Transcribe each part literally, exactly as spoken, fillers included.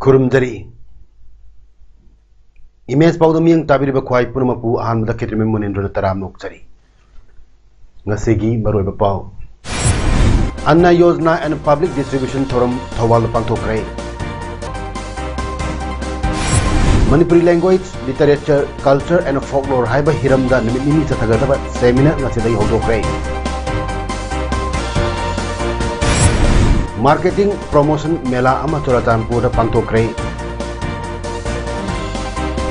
ꯈꯨꯔꯨꯝꯖꯔꯤ꯫ Image ꯄꯥꯎꯗ ꯃꯤꯠꯌꯦꯡ ꯇꯥꯕꯤꯔꯤꯕ ꯈ꯭ꯋꯥꯏ ꯄꯨꯝꯅꯃꯛꯄꯨ ꯑꯍꯥꯟꯕꯗ ꯈꯦꯇ꯭ꯔꯤꯃꯌꯨꯝ ꯃꯨꯅꯤꯟꯗ꯭ꯔꯅ ꯇꯔꯥꯝꯅ ꯑꯣꯛꯆꯔꯤ꯫ ꯉꯁꯤꯒꯤ ꯃꯔꯨꯑꯣꯏꯕ ꯄꯥꯎ꯫ ꯑꯟꯅ ꯌꯣꯖꯅꯥ and Public Distribution ꯊꯧꯔꯝ ꯊꯧꯕꯥꯜꯗ ꯄꯥꯡꯊꯣꯛꯈ꯭ꯔꯦ꯫ Manipuri Language, Literature, Culture and Folklore ꯍꯥꯏꯕ ꯍꯤꯔꯝꯗ ꯅꯨꯃꯤꯠ ꯅꯤꯅꯤ ꯆꯠꯊꯒꯗꯕ seminar ꯉꯁꯤꯗꯒꯤ ꯍꯧꯗꯣꯛꯈ꯭ꯔꯦ꯫ Marketing Promotion ꯃꯦꯂꯥ ꯑꯃ ꯆꯨꯔꯥꯆꯥꯟꯄꯨꯔꯗ ꯄꯥꯡꯊꯣꯛꯈ꯭ꯔꯦ꯫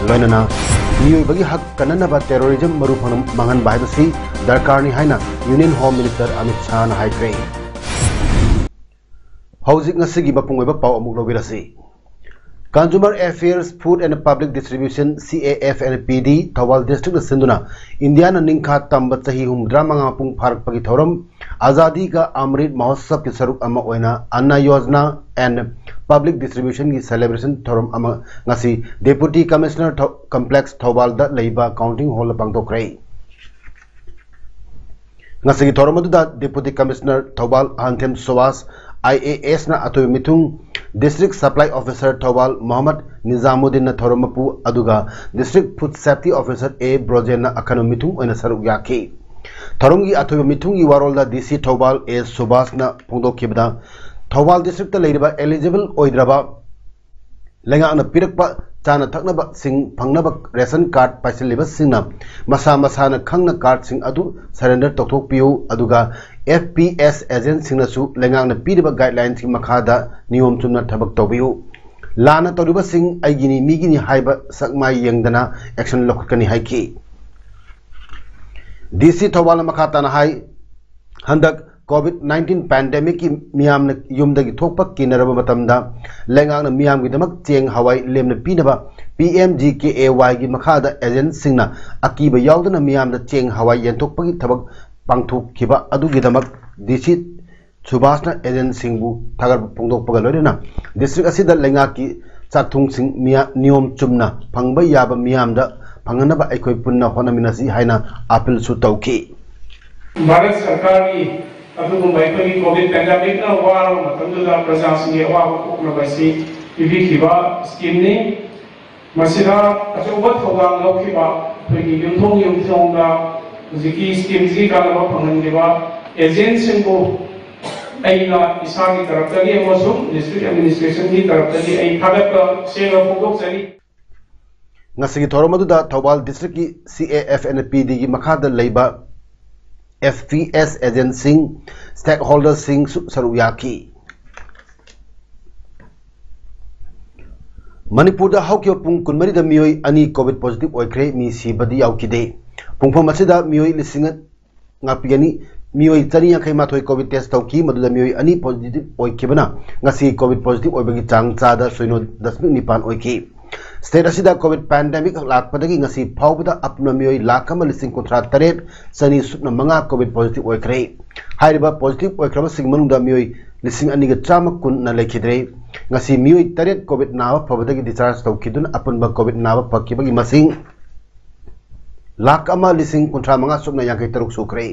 ꯂꯣꯏꯅꯅ ꯃꯤꯑꯣꯏꯕꯒꯤ ꯍꯛ ꯀꯟꯅꯅꯕ terrorism ꯃꯔꯨ ꯐꯪꯅ ꯃꯥꯡꯍꯟꯕ ꯍꯥꯏꯕꯁꯤ ꯗꯔꯀꯥꯔꯅꯤ ꯍꯥꯏꯅ Union Home Minister ꯑꯃꯤꯠ ꯁꯥꯍꯅ ꯍꯥꯏꯈ꯭ꯔꯦ꯫ ꯍꯧꯖꯤꯛ ꯉꯁꯤꯒꯤ ꯃꯄꯨꯡ ꯑꯣꯏꯕ ꯄꯥꯎ ꯑꯃꯨꯛ ꯂꯧꯕꯤꯔꯁꯤ꯫ Consumer Affairs, Food and Public Distribution, C A F and P D, Thoubal district ꯅ ꯁꯤꯟꯗꯨꯅ ꯏꯟꯗꯤꯌꯥꯅ ꯅꯤꯡꯈꯥ ꯇꯝꯕ ꯆꯍꯤ ꯍꯨꯝꯐꯨꯇꯔꯥ ꯃꯉꯥ ꯃꯄꯨꯡ ꯐꯥꯔꯛꯄꯒꯤ ꯊꯧꯔꯝ ꯑꯖꯥꯗꯤ ꯀꯥ ꯑꯃ꯭ꯔꯤꯠ ꯃꯍꯣꯠꯁꯕꯀꯤ ꯁꯔꯨꯛ ꯑꯃ ꯑꯣꯏꯅ ꯑꯟꯅ ꯌꯣꯖꯅꯥ and Public Distribution ꯒꯤ celebration ꯊꯧꯔꯝ ꯑꯃ ꯉꯁꯤ Deputy Commissioner ꯊꯧ-, Complex ꯊꯧꯕꯥꯜꯗ ꯂꯩꯕ counting hall ꯗ ꯄꯥꯡꯊꯣꯛꯈ꯭ꯔꯦ꯫ ꯉꯁꯤꯒꯤ ꯊꯧꯔꯝ ꯑꯗꯨꯗ Deputy Commissioner Thoubal ꯑꯍꯟꯊꯦꯝ Subhas, I A S ꯅ ꯑꯊꯣꯏꯕ ꯃꯤꯊꯨꯡ, District Supply Officer Thoubal Mohammad ꯅꯤꯖꯥꯃꯨꯗꯤꯟꯅ ꯊꯧꯔꯝ ꯃꯄꯨ, ꯑꯗꯨꯒ District Food Safety Officer A ꯕ꯭ꯔꯣꯖꯦꯟꯅ ꯑꯈꯟꯅꯕ ꯃꯤꯊꯨꯡ ꯑꯣꯏꯅ ꯁꯔꯨꯛ ꯌꯥꯈꯤ꯫ ꯊꯧꯔꯝꯒꯤ ꯑꯊꯣꯏꯕ ꯃꯤꯊꯨꯡꯒꯤ ꯋꯥꯔꯣꯜꯗ D C ꯊꯧꯕꯥꯜ ꯑꯦ ꯁꯨꯕꯥꯁꯅ ꯐꯣꯡꯗꯣꯛꯈꯤꯕꯗ, ꯊꯧꯕꯥꯜ district ꯇ ꯂꯩꯔꯤꯕ eligible ꯑꯣꯏꯗ꯭ꯔꯕ ꯂꯩꯉꯥꯛꯅ ꯄꯤꯔꯛꯄ ꯆꯥꯅ ꯊꯛꯅꯕꯁꯤꯡ ꯐꯪꯅꯕ ration card ꯄꯥꯏꯁꯤꯜꯂꯤꯕꯁꯤꯡꯅ ꯃꯁꯥ ꯃꯁꯥꯅ ꯈꯪꯅ card ꯁꯤꯡ ꯑꯗꯨ surrender ꯇꯧꯊꯣꯛꯄꯤꯌꯨ, ꯑꯗꯨꯒ F P S agent ꯁꯤꯡꯅꯁꯨ ꯂꯩꯉꯥꯛꯅ ꯄꯤꯔꯤꯕ guideline ꯁꯤꯡ ꯃꯈꯥꯗ ꯅꯤꯌꯣꯝ ꯆꯨꯝꯅ ꯊꯕꯛ ꯇꯧꯕꯤꯌꯨ꯫ ꯂꯥꯟꯅ ꯇꯧꯔꯤꯕꯁꯤꯡ ꯑꯩꯒꯤꯅꯤ ꯃꯤꯒꯤꯅꯤ ꯍꯥꯏꯕ ꯁꯛ ꯃꯥꯏ ꯌꯦꯡꯗꯅ action ꯂꯧꯈꯠꯀꯅꯤ ꯍꯥꯏꯈꯤ꯫ D C ꯊꯧꯕꯥꯜꯅ ꯃꯈꯥ ꯇꯥꯅ ꯍꯥꯏ, ꯍꯟꯗꯛ ꯀꯣꯚꯤꯗ ꯅꯥꯏꯟꯇꯤꯟ ꯄꯦꯟꯗꯦꯃꯤꯛꯀꯤ ꯃꯤꯌꯥꯝꯅ ꯌꯨꯝꯗꯒꯤ ꯊꯣꯛꯄ ꯀꯤꯅꯔꯕ ꯃꯇꯝꯗ ꯂꯩꯉꯥꯛꯅ ꯃꯤꯌꯥꯝꯒꯤꯗꯃꯛ ꯆꯦꯡ ꯍꯋꯥꯏ ꯂꯦꯝꯅ ꯄꯤꯅꯕ P M G K A ꯋꯥꯏꯒꯤ ꯃꯈꯥꯗ ꯑꯦꯖꯦꯟꯁꯤꯡꯅ ꯑꯀꯤꯕ ꯌꯥꯎꯗꯅ ꯃꯤꯌꯥꯝꯗ ꯆꯦꯡ ꯍꯋꯥꯏ ꯌꯦꯟꯊꯣꯛꯄꯒꯤ ꯊꯕꯛ ꯄꯥꯡꯊꯣꯛꯈꯤꯕ ꯑꯗꯨꯒꯤꯗꯃꯛ ꯗꯤ ꯁꯤ ꯁꯨꯕꯥꯁꯅ ꯑꯦꯖꯦꯟꯁꯤꯡꯕꯨ ꯊꯥꯒꯠꯄ ꯐꯣꯡꯗꯣꯛꯄꯒ ꯂꯣꯏꯅꯅ ꯗꯤꯁꯇ꯭ꯔꯤꯛ ꯑꯁꯤꯗ ꯂꯩꯉꯥꯛꯀꯤ ꯆꯥꯛꯊꯨꯡꯁꯤꯡ ꯃꯤꯌꯥ-, ꯅꯤꯌꯣꯝ ꯆꯨꯝꯅ ꯐꯪꯕ ꯌꯥꯕ ꯃꯤꯌꯥꯝꯗ ꯐꯪꯍꯟꯅꯕ ꯑꯩꯈꯣꯏ ꯄꯨꯟꯅ ꯍꯣꯠꯅꯃꯤꯟꯅꯁꯤ ꯍꯥꯏꯅ ꯑꯥꯄꯤꯜꯁꯨ ꯇꯧꯈꯤ꯫ ꯚꯥꯔꯠ ꯁꯔꯀꯥꯔꯒꯤ ꯑꯗꯨꯒꯨꯝꯕ ꯑꯩꯈꯣꯏꯒꯤ ꯀꯣꯚꯤꯗ ꯄꯦꯟꯗꯦꯃꯤꯛꯅ ꯋꯥꯔꯕ ꯃꯇꯝꯗꯨꯗ ꯄ꯭ꯔꯖꯥꯁꯤꯡꯒꯤ ꯑꯋꯥꯕ ꯀꯣꯛꯅꯕ ꯑꯁꯤ ꯄꯤꯕꯤꯈꯤꯕ ꯁ꯭ꯀꯤꯝꯅꯤ꯫ ꯃꯁꯤꯗ ꯑꯆꯧꯕ ꯊꯧꯗꯥꯡ ꯂꯧꯈꯤꯕ ꯑꯩꯈꯣꯏꯒꯤ ꯌꯨꯝꯊꯣꯡ ꯌꯨꯝꯊꯣꯡꯗ ꯍꯧꯖꯤꯛꯀꯤ ꯁ꯭ꯀꯤꯝꯁꯤꯒꯤ ꯀꯥꯟꯅꯕ ꯐꯪꯍꯟꯈꯤꯕ ꯑꯦꯖꯦꯟꯁꯤꯡꯕꯨ ꯑꯩꯅ ꯏꯁꯥꯒꯤ ꯇꯔꯞꯇꯒꯤ ꯑꯃꯁꯨꯡ ꯗꯤꯁꯇ꯭ꯔꯤꯛ ꯑꯦꯗꯃꯤꯅꯤꯁꯇ꯭ꯔꯦꯁꯟꯒꯤ ꯇꯔꯞꯇꯒꯤ ꯑꯩ ꯊꯥꯒꯠꯄ ꯁꯦꯡꯅ ꯐꯣꯡꯗꯣꯛꯆꯔꯤ꯫ ꯉꯁꯤꯒꯤ ꯊꯧꯔꯝ ꯑꯗꯨꯗ ꯊꯧꯕꯥꯜ ꯗꯤꯁꯇ꯭ꯔꯤꯛꯀꯤ ꯁꯤ ꯑꯦ ꯑꯦꯐ ꯑꯦꯟ ꯄꯤ ꯗꯤꯒꯤ ꯃꯈꯥꯗ ꯂꯩꯕ ꯑꯦꯐ ꯄꯤ ꯑꯦꯁ ꯑꯦꯖꯦꯟꯁꯤꯡ, ꯁ꯭ꯇꯦꯛ ꯍꯣꯜꯗꯔꯁꯤꯡꯁꯨ ꯁꯔꯨꯛ ꯌꯥꯈꯤ꯫ ꯃꯅꯤꯄꯨꯔꯗ ꯍꯧꯈꯤꯕ ꯄꯨꯡ ꯀꯨꯟꯃꯔꯤꯗ ꯃꯤꯑꯣꯏ ꯑꯅꯤ ꯀꯣꯚꯤꯗ ꯄꯣꯖꯤꯇꯤꯚ ꯑꯣꯏꯈ꯭ꯔꯦ꯫ ꯃꯤ ꯁꯤꯕꯗꯤ ꯌꯥꯎꯈꯤꯗꯦ꯫ ꯄꯨꯡꯐꯝ ꯑꯁꯤꯗ ꯃꯤꯑꯣꯏ ꯂꯤꯁꯤꯡ ꯉꯥꯛꯄꯤꯒꯅꯤ꯫ ꯃꯤꯑꯣꯏ ꯆꯅꯤ ꯌꯥꯡꯈꯩ ꯃꯥꯊꯣꯏ ꯀꯣꯚꯤꯗ ꯇꯦꯁ ꯇꯧꯈꯤ꯫ ꯃꯗꯨꯗ ꯃꯤꯑꯣꯏ ꯑꯅꯤ ꯄꯣꯖꯤꯇꯤꯚ ꯑꯣꯏꯈꯤꯕꯅ ꯉꯁꯤ ꯀꯣꯚꯤꯗ ꯄꯣꯖꯤꯇꯤꯚ ꯑꯣꯏꯕꯒꯤ ꯆꯥꯡ ꯆꯥꯗ ꯁꯤꯅꯣ ꯗꯁꯃꯤꯛ ꯅꯤꯄꯥꯟ ꯑꯣꯏꯈꯤ꯫ ꯁ꯭ꯇꯦꯠ ꯑꯁꯤꯗ ꯀꯣꯚꯤꯗ ꯄꯦꯟꯗꯦꯃꯤꯛ ꯂꯥꯛꯄꯗꯒꯤ ꯉꯁꯤ ꯐꯥꯎꯕꯗ ꯑꯄꯨꯟꯕ ꯃꯤꯑꯣꯏ ꯂꯥꯈ ꯑꯃ ꯂꯤꯁꯤꯡ ꯀꯨꯟꯊ꯭ꯔꯥ ꯇꯔꯦꯠ ꯆꯅꯤ ꯁꯨꯞꯅ ꯃꯉꯥ ꯀꯣꯚꯤꯗ ꯄꯣꯖꯤꯇꯤꯚ ꯑꯣꯏꯈ꯭ꯔꯦ꯫ ꯍꯥꯏꯔꯤꯕ ꯄꯣꯖꯤꯇꯤꯚ ꯑꯣꯏꯈ꯭ꯔꯕꯁꯤꯡ ꯃꯅꯨꯡꯗ ꯃꯤꯑꯣꯏ ꯂꯤꯁꯤꯡ ꯑꯅꯤꯒ ꯆꯥꯝꯃ ꯀꯨꯟꯅ ꯂꯩꯈꯤꯗ꯭ꯔꯦ꯫ ꯉꯁꯤ ꯃꯤꯑꯣꯏ ꯇꯔꯦꯠ ꯀꯣꯚꯤꯗ ꯅꯥꯕ ꯐꯕꯗꯒꯤ ꯗꯤꯁꯆꯥꯔꯖ ꯇꯧꯈꯤꯗꯨꯅ ꯑꯄꯨꯟꯕ ꯀꯣꯚꯤꯗ ꯅꯥꯕ ꯐꯈꯤꯕꯒꯤ ꯃꯁꯤꯡ ꯂꯥꯈ ꯑꯃ ꯂꯤꯁꯤꯡ ꯀꯨꯟꯊ꯭ꯔꯥ ꯃꯉꯥ ꯁꯨꯞꯅ ꯌꯥꯡꯈꯩ ꯇꯔꯨꯛ ꯁꯨꯈ꯭ꯔꯦ꯫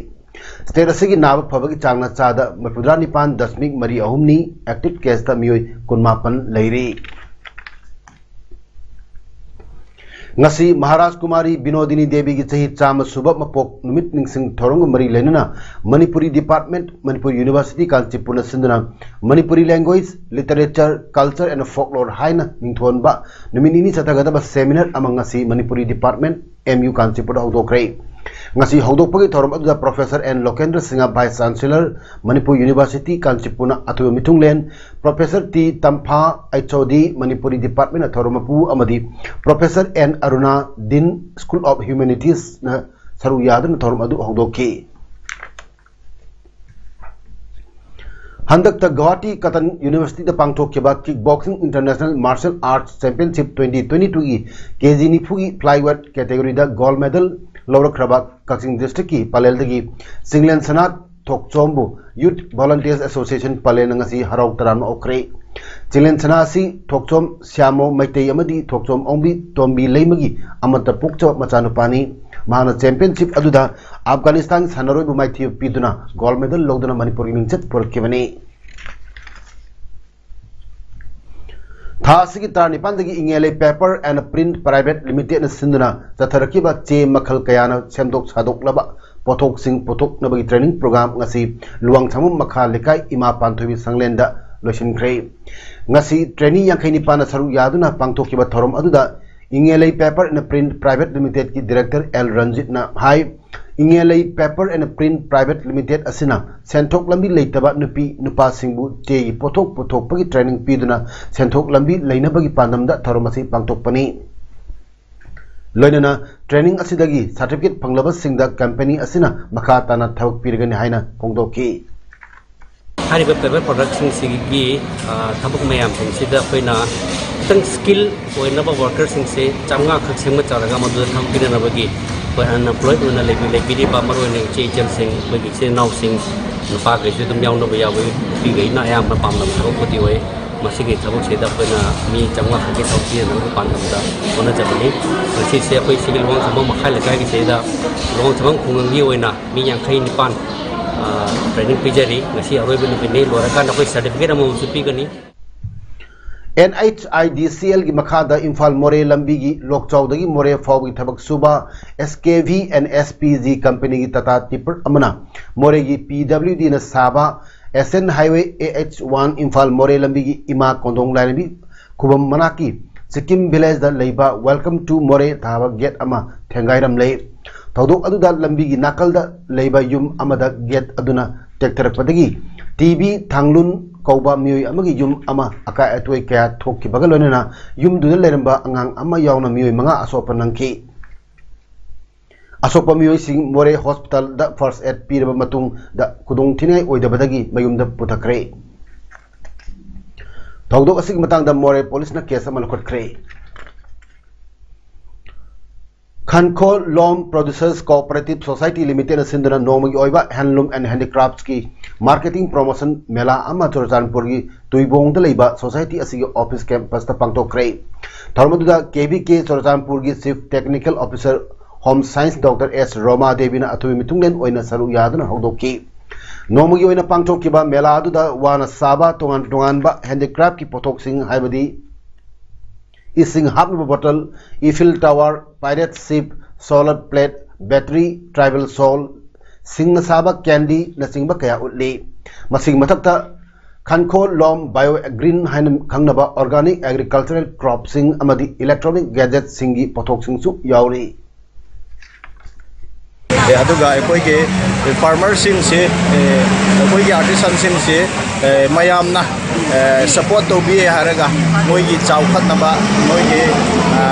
ꯁ꯭ꯇꯦꯠ ꯑꯁꯤꯒꯤ ꯅꯥꯕ ꯐꯕꯒꯤ ꯆꯥꯡꯅ ꯆꯥꯗ ꯃꯔꯤꯐꯨꯇꯔꯥ ꯅꯤꯄꯥꯟ ꯗꯁꯃꯤꯛ ꯃꯔꯤ ꯑꯍꯨꯝꯅꯤ꯫ ꯑꯦꯛꯇꯤꯚ ꯀꯦꯁꯇ ꯃꯤꯑꯣꯏ ꯀꯨꯟꯃꯥꯄꯟ ꯂꯩꯔꯤ꯫ ꯉꯁꯤ ꯃꯍꯥꯔꯥꯖ ꯀꯨꯃꯥꯔꯤ ꯕꯤꯅꯣꯗꯤꯅꯤ ꯗꯦꯕꯤꯒꯤ ꯆꯍꯤ ꯆꯥꯝꯃ ꯁꯨꯕ ꯃꯄꯣꯛ ꯅꯨꯃꯤꯠ ꯅꯤꯡꯁꯤꯡ ꯊꯧꯔꯝꯒ ꯃꯔꯤ ꯂꯩꯅꯅ ꯃꯅꯤꯄꯨꯔꯤ ꯗꯤꯄꯥꯔꯠꯃꯦꯟꯠ, ꯃꯅꯤꯄꯨꯔ ꯌꯨꯅꯤꯚꯔꯁꯤꯇꯤ ꯀꯥꯟꯆꯤꯄꯨꯔꯅ ꯁꯤꯟꯗꯨꯅ Manipuri Language, Literature, Culture and Folklore ꯍꯥꯏꯅ ꯃꯤꯡꯊꯣꯟꯕ ꯅꯨꯃꯤꯠ ꯅꯤꯅꯤ ꯆꯠꯊꯒꯗꯕ ꯁꯦꯃꯤꯅꯥꯔ ꯑꯃ ꯉꯁꯤ ꯃꯅꯤꯄꯨꯔꯤ ꯗꯤꯄꯥꯔꯠꯃꯦꯟꯠ, ꯑꯦꯝ ꯌꯨ ꯀꯥꯟꯆꯤꯄꯨꯔꯗ ꯍꯧꯗꯣꯛꯈ꯭ꯔꯦ꯫ ꯉꯁꯤ ꯍꯧꯗꯣꯛꯄꯒꯤ ꯊꯧꯔꯝ ꯑꯗꯨꯗ professor N Lokendra Singh, vice chancellor, Manipur university ꯀꯥꯟꯆꯤꯄꯨꯔꯅ ꯑꯊꯣꯏꯕ ꯃꯤꯊꯨꯡꯂꯦꯟ, professor T Tampha, H O D, Manipuri department ꯊꯧꯔꯝ ꯃꯄꯨ ꯑꯃꯗꯤ professor N Aruna, dean, school of ꯍ꯭ꯌꯨꯃꯦꯅꯤꯇꯤꯁꯅ ꯁꯔꯨꯛ ꯌꯥꯗꯨꯅ ꯊꯧꯔꯝ ꯑꯗꯨ ꯍꯧꯗꯣꯛꯈꯤ꯫ ꯍꯟꯗꯛꯇ ꯒꯨꯋꯥꯍꯥꯇꯤ ꯀꯇꯟ ꯌꯨꯅꯤꯚꯔꯁꯤꯇꯤꯗ ꯄꯥꯡꯊꯣꯛꯈꯤꯕ Kick Boxing International Martial Arts Championship twenty twenty-twoꯒꯤ ꯀꯦ ꯖꯤ ꯅꯤꯐꯨꯒꯤ flyweight categoryꯗ gold medal ꯂꯧꯔꯛꯈ꯭ꯔꯕ ꯀꯛꯆꯤꯡ districtꯀꯤ ꯄꯂꯦꯜꯗꯒꯤ ꯆꯤꯡꯂꯦꯟ ꯁꯅꯥ ꯊꯣꯛꯆꯣꯝꯕꯨ Youth Volunteers Association ꯄꯂꯦꯜꯅ ꯉꯁꯤ ꯍꯔꯥꯎ ꯇꯔꯥꯝꯅ ꯑꯣꯛꯈ꯭ꯔꯦ꯫ ꯆꯤꯡꯂꯦꯟ ꯁꯅꯥ ꯑꯁꯤ ꯊꯣꯛꯆꯣꯝ ꯁ꯭ꯌꯥꯃꯣ ꯃꯩꯇꯩ ꯑꯃꯗꯤ ꯊꯣꯛꯆꯣꯝ ꯑꯣꯡꯕꯤ ꯇꯣꯝꯕꯤ ꯂꯩꯃꯒꯤ ꯑꯃꯠꯇ ꯄꯣꯛꯆꯕ ꯃꯆꯥꯅꯨꯄꯥꯅꯤ꯫ ꯃꯍꯥꯛꯅ championship ꯑꯗꯨꯗ ꯑꯐꯒꯥꯅꯤꯁꯇꯥꯟꯒꯤ ꯁꯥꯟꯅꯔꯣꯏꯕꯨ ꯃꯥꯏꯊꯤꯕ ꯄꯤꯗꯨꯅ gold medal ꯂꯧꯗꯨꯅ ꯃꯅꯤꯄꯨꯔꯒꯤ ꯃꯤꯡꯆꯠ ꯄꯨꯔꯛꯈꯤꯕꯅꯤ꯫ ꯊꯥ ꯑꯁꯤꯒꯤ ꯇꯔꯥꯅꯤꯄꯥꯟꯗꯒꯤ ꯏꯉꯦꯂꯩ Paper and Print Private Limitedꯅ ꯁꯤꯟꯗꯨꯅ ꯆꯠꯊꯔꯛꯈꯤꯕ ꯆꯦ ꯃꯈꯜ ꯀꯌꯥꯅ ꯁꯦꯝꯗꯣꯛ ꯁꯥꯗꯣꯛꯂꯕ ꯄꯣꯠꯊꯣꯛꯁꯤꯡ ꯄꯨꯊꯣꯛꯅꯕꯒꯤ training program ꯉꯁꯤ ꯂꯨꯋꯥꯡꯁꯪꯕꯝ ꯃꯈꯥ ꯂꯩꯀꯥꯏ ꯏꯃꯥ ꯄꯥꯟꯊꯣꯏꯕꯤ ꯁꯪꯂꯦꯟꯗ ꯂꯣꯏꯁꯤꯟꯈ꯭ꯔꯦ꯫ ꯉꯁꯤ trainee ꯌꯥꯡꯈꯩ ꯅꯤꯄꯥꯟꯅ ꯁꯔꯨꯛ ꯌꯥꯗꯨꯅ ꯄꯥꯡꯊꯣꯛꯈꯤꯕ ꯊꯧꯔꯝ ꯑꯗꯨꯗ Ingellei Paper and Print Private Limitedꯀꯤ director ꯑꯦꯜ ꯔꯟꯖꯤꯠꯅ ꯍꯥꯏ, Ingellei Paper and Print Private Limited ꯑꯁꯤꯅ ꯁꯦꯟꯊꯣꯛ ꯂꯝꯕꯤ ꯂꯩꯇꯕ ꯅꯨꯄꯤ ꯅꯨꯄꯥꯁꯤꯡꯕꯨ ꯆꯦꯒꯤ ꯄꯣꯠꯊꯣꯛ ꯄꯨꯊꯣꯛꯄꯒꯤ training ꯄꯤꯗꯨꯅ ꯁꯦꯟꯊꯣꯛ ꯂꯝꯕꯤ ꯂꯩꯅꯕꯒꯤ ꯄꯥꯟꯗꯝꯗ ꯊꯧꯔꯝ ꯑꯁꯤ ꯄꯥꯡꯊꯣꯛꯄꯅꯤ꯫ ꯂꯣꯏꯅꯅ training ꯑꯁꯤꯗꯒꯤ certificate ꯐꯪꯂꯕꯁꯤꯡꯗ company ꯑꯁꯤꯅ ꯃꯈꯥ ꯇꯥꯅ ꯊꯕꯛ ꯄꯤꯔꯒꯅꯤ ꯍꯥꯏꯅ ꯐꯣꯡꯗꯣꯛꯈꯤ꯫ ꯍꯥꯏꯔꯤꯕ paper productꯁꯤꯡꯁꯤꯒꯤ, ꯑ, ꯊꯕꯛ ꯃꯌꯥꯝꯁꯤꯡꯁꯤꯗ ꯑꯩꯈꯣꯏꯅ ꯈꯤꯇꯪ skill ꯑꯣꯏꯅꯕ workerꯁꯤꯡꯁꯦ ꯆꯥꯝꯃꯉꯥ ꯈꯛ ꯁꯦꯝꯒꯠꯆꯔꯒ ꯃꯗꯨꯗ ꯊꯕꯛ ꯄꯤꯅꯅꯕꯒꯤ ꯑꯩꯈꯣꯏ unemployed ꯑꯣꯏꯅ ꯂꯩꯕꯤ-, ꯂꯩꯕꯤꯔꯤꯕ ꯃꯔꯨꯑꯣꯏꯅ ꯏꯆꯦ ꯏꯆꯜꯁꯤꯡ, ꯑꯩꯈꯣꯏꯒꯤ ꯏꯆꯤꯜ ꯏꯅꯥꯎꯁꯤꯡ, ꯅꯨꯄꯥꯈꯩꯁꯨ ꯑꯗꯨꯝ ꯌꯥꯎꯅꯕ ꯌꯥꯎꯏ, ꯅꯨꯄꯤꯈꯩꯅ ꯑꯌꯥꯝꯕ ꯄꯥꯝꯅꯕ ꯊꯕꯛꯄꯨꯗꯤ ꯑꯣꯏ꯫ ꯃꯁꯤꯒꯤ ꯊꯕꯛꯁꯤꯗ ꯑꯩꯈꯣꯏꯅ ꯃꯤ ꯆꯥꯝꯃꯉꯥ ꯈꯛꯀꯤ ꯊꯕꯛ ꯄꯤꯅꯅꯕꯒꯤ ꯄꯥꯟꯗꯝꯗ ꯍꯣꯠꯅꯖꯕꯅꯤ꯫ ꯉꯁꯤꯁꯦ ꯑꯩꯈꯣꯏ ꯁꯤꯒꯤ ꯂꯨꯋꯥꯡꯁꯪꯕꯝ ꯃꯈꯥ ꯂꯩꯀꯥꯏꯒꯤꯁꯤꯗ ꯂꯨꯋꯥꯡꯁꯪꯕꯝ ꯈꯨꯡꯒꯪꯒꯤ ꯑꯣꯏꯅ ꯃꯤ ꯌꯥꯡꯈꯩ ꯅꯤꯄꯥꯟ, ꯑ, training ꯄꯤꯖꯔꯤ꯫ ꯉꯁꯤ ꯑꯔꯣꯏꯕ ꯅꯨꯃꯤꯠꯅꯤ꯫ ꯂꯣꯏꯔꯀꯥꯟꯗ ꯑꯩꯈꯣꯏ certificate ꯑꯃꯃꯝꯁꯨ ꯄꯤꯒꯅꯤ꯫ NHIDCLꯒꯤ ꯃꯈꯥꯗ ꯏꯝꯐꯥꯜ ꯃꯣꯔꯦ ꯂꯝꯕꯤꯒꯤ ꯂꯣꯛꯆꯥꯎꯗꯒꯤ ꯃꯣꯔꯦ ꯐꯥꯎꯕꯒꯤ ꯊꯕꯛ ꯁꯨꯕ SKV and SPG companyꯒꯤ Tata tipper ꯑꯃꯅ ꯃꯣꯔꯦꯒꯤ PWDꯅ ꯁꯥꯕ Asian Highway AH one Imphal ꯃꯣꯔꯦ ꯂꯝꯕꯤꯒꯤ ꯏꯃꯥ ꯀꯣꯟꯗꯣꯡ ꯂꯥꯏꯔꯦꯝꯕꯤ ꯈꯨꯕꯝ ꯃꯅꯥꯛꯀꯤ ꯆꯤꯀꯤꯝ villageꯗ ꯂꯩꯕ Welcome to ꯃꯣꯔꯦ ꯊꯥꯕ gate ꯑꯃ ꯊꯦꯡꯒꯥꯏꯔꯝꯂꯦ꯫ ꯊꯧꯗꯣꯛ ꯑꯗꯨꯗ ꯂꯝꯕꯤꯒꯤ ꯅꯥꯀꯜꯗ ꯂꯩꯕ ꯌꯨꯝ ꯑꯃꯗ gate ꯑꯗꯨꯅ ꯇꯦꯛꯊꯔꯛꯄꯗꯒꯤ ꯇꯤ ꯕꯤ ꯊꯥꯡꯂꯨꯟ ꯀꯧꯕ ꯃꯤꯑꯣꯏ ꯑꯃꯒꯤ ꯌꯨꯝ ꯑꯃ ꯑꯀꯥꯏ ꯑꯇꯣꯏ ꯀꯌꯥ ꯊꯣꯛꯈꯤꯕꯒ ꯂꯣꯏꯅꯅ ꯌꯨꯝꯗꯨꯗ ꯂꯩꯔꯝꯕ ꯑꯉꯥꯡ ꯑꯃ ꯌꯥꯎꯅ ꯃꯤꯑꯣꯏ ꯃꯉꯥ ꯑꯁꯣꯛ ꯑꯄꯟ ꯅꯪꯈꯤ꯫ ꯑꯁꯣꯛꯄ ꯃꯤꯑꯣꯏꯁꯤꯡ ꯃꯣꯔꯦ ꯍꯣꯁꯄꯤꯇꯥꯜꯗ ꯐꯥꯔꯁ ꯑꯦꯗ ꯄꯤꯔꯕ ꯃꯇꯨꯡꯗ ꯈꯨꯗꯣꯡꯊꯤꯅꯤꯡꯉꯥꯏ ꯑꯣꯏꯗꯕꯗꯒꯤ ꯃꯌꯨꯝꯗ ꯄꯨꯊꯈ꯭ꯔꯦ꯫ ꯊꯧꯗꯣꯛ ꯑꯁꯤꯒꯤ ꯃꯇꯥꯡꯗ ꯃꯣꯔꯦ ꯄꯨꯂꯤꯁꯅ ꯀꯦꯁ ꯑꯃ ꯂꯧꯈꯠꯈ꯭ꯔꯦ꯫ ꯈꯟꯈꯣꯜ ꯂꯣꯝ ꯄ꯭ꯔꯣꯗ꯭ꯌꯨꯁꯔꯁ ꯀꯣꯑꯣꯄꯔꯦꯇꯤꯚ ꯁꯣꯁꯥꯏꯇꯤ ꯂꯤꯃꯤꯇꯦꯗꯅ ꯁꯤꯟꯗꯨꯅ ꯅꯣꯡꯃꯒꯤ ꯑꯣꯏꯕ ꯍꯦꯟꯂꯨꯝ ꯑꯦꯟ ꯍꯦꯟꯗꯤꯀ꯭ꯔꯥꯐꯠꯁꯀꯤ ꯃꯥꯔꯀꯦꯇꯤꯡ ꯄ꯭ꯔꯣꯃꯣꯁꯟ ꯃꯦꯂꯥ ꯑꯃ ꯆꯨꯔꯆꯥꯟꯄꯨꯔꯒꯤ ꯇꯨꯏꯕꯣꯡꯗ ꯂꯩꯕ ꯁꯣꯁꯥꯏꯇꯤ ꯑꯁꯤꯒꯤ ꯑꯣꯐꯤꯁ ꯀꯦꯝꯄꯁꯇ ꯄꯥꯡꯊꯣꯛꯈ꯭ꯔꯦ꯫ ꯊꯧꯔꯝ ꯑꯗꯨꯗ ꯀꯦ ꯚꯤ ꯀꯦ ꯆꯨꯔꯆꯥꯟꯄꯨꯔꯒꯤ chief technical officer home science doctor S Roma ꯗꯦꯕꯤꯅ ꯑꯊꯣꯏꯕ ꯃꯤꯊꯨꯡꯂꯦꯟ ꯑꯣꯏꯅ ꯁꯔꯨꯛ ꯌꯥꯗꯨꯅ ꯍꯧꯗꯣꯛꯈꯤ꯫ ꯅꯣꯡꯃꯒꯤ ꯑꯣꯏꯅ ꯄꯥꯡꯊꯣꯛꯈꯤꯕ ꯃꯦꯂꯥ ꯑꯗꯨꯗ ꯋꯥꯅ ꯁꯥꯕ ꯇꯣꯉꯥꯟ ꯇꯣꯉꯥꯟꯕ ꯍꯦꯟꯗꯤꯀ꯭ꯔꯥꯐꯀꯤ ꯄꯣꯠꯊꯣꯛꯁꯤꯡ, ꯍꯥꯏꯕꯗꯤ ꯏꯁꯤꯡ ꯍꯥꯞꯅꯕ bottle, Eiffel tower, pirate ship, solar plate, battery, tribal soul, ꯁꯤꯡꯅ ꯁꯥꯕ ꯀꯦꯟꯗꯤꯅꯆꯤꯡꯕ ꯀꯌꯥ ꯎꯠꯂꯤ꯫ ꯃꯁꯤꯒꯤ ꯃꯊꯛꯇ ꯈꯟꯈꯣꯜ ꯂꯣꯝ ꯕꯥꯏꯑꯣ ꯒ꯭ꯔꯤꯟ ꯍꯥꯏꯅ ꯈꯪꯅꯕ ꯑꯣꯔꯒꯥꯅꯤꯛ ꯑꯦꯒ꯭ꯔꯤꯀꯜꯆꯔꯦꯜ ꯀ꯭ꯔꯣꯞꯁꯤꯡ ꯑꯃꯗꯤ ꯏꯂꯦꯛꯇ꯭ꯔꯣꯅꯤꯛ ꯒꯦꯖꯦꯠꯁꯤꯡꯒꯤ ꯄꯣꯠꯊꯣꯛꯁꯤꯡꯁꯨ ꯌꯥꯎꯔꯤ꯫ ꯑꯦ, ꯑꯗꯨꯒ ꯑꯩꯈꯣꯏꯒꯤ ꯐꯥꯔꯃꯔꯁꯤꯡꯁꯤ, ꯑꯦ, ꯑꯩꯈꯣꯏꯒꯤ ꯑꯥꯔꯇꯤꯁꯟꯁꯤꯡꯁꯤ, ꯑꯦ, ꯃꯌꯥꯝꯅ, ꯑꯦ, ꯁꯄꯣꯔꯠ ꯇꯧꯕꯤꯌꯦ ꯍꯥꯏꯔꯒ ꯃꯣꯏꯒꯤ ꯆꯥꯎꯈꯠꯅꯕ, ꯃꯣꯏꯒꯤ, ꯑ,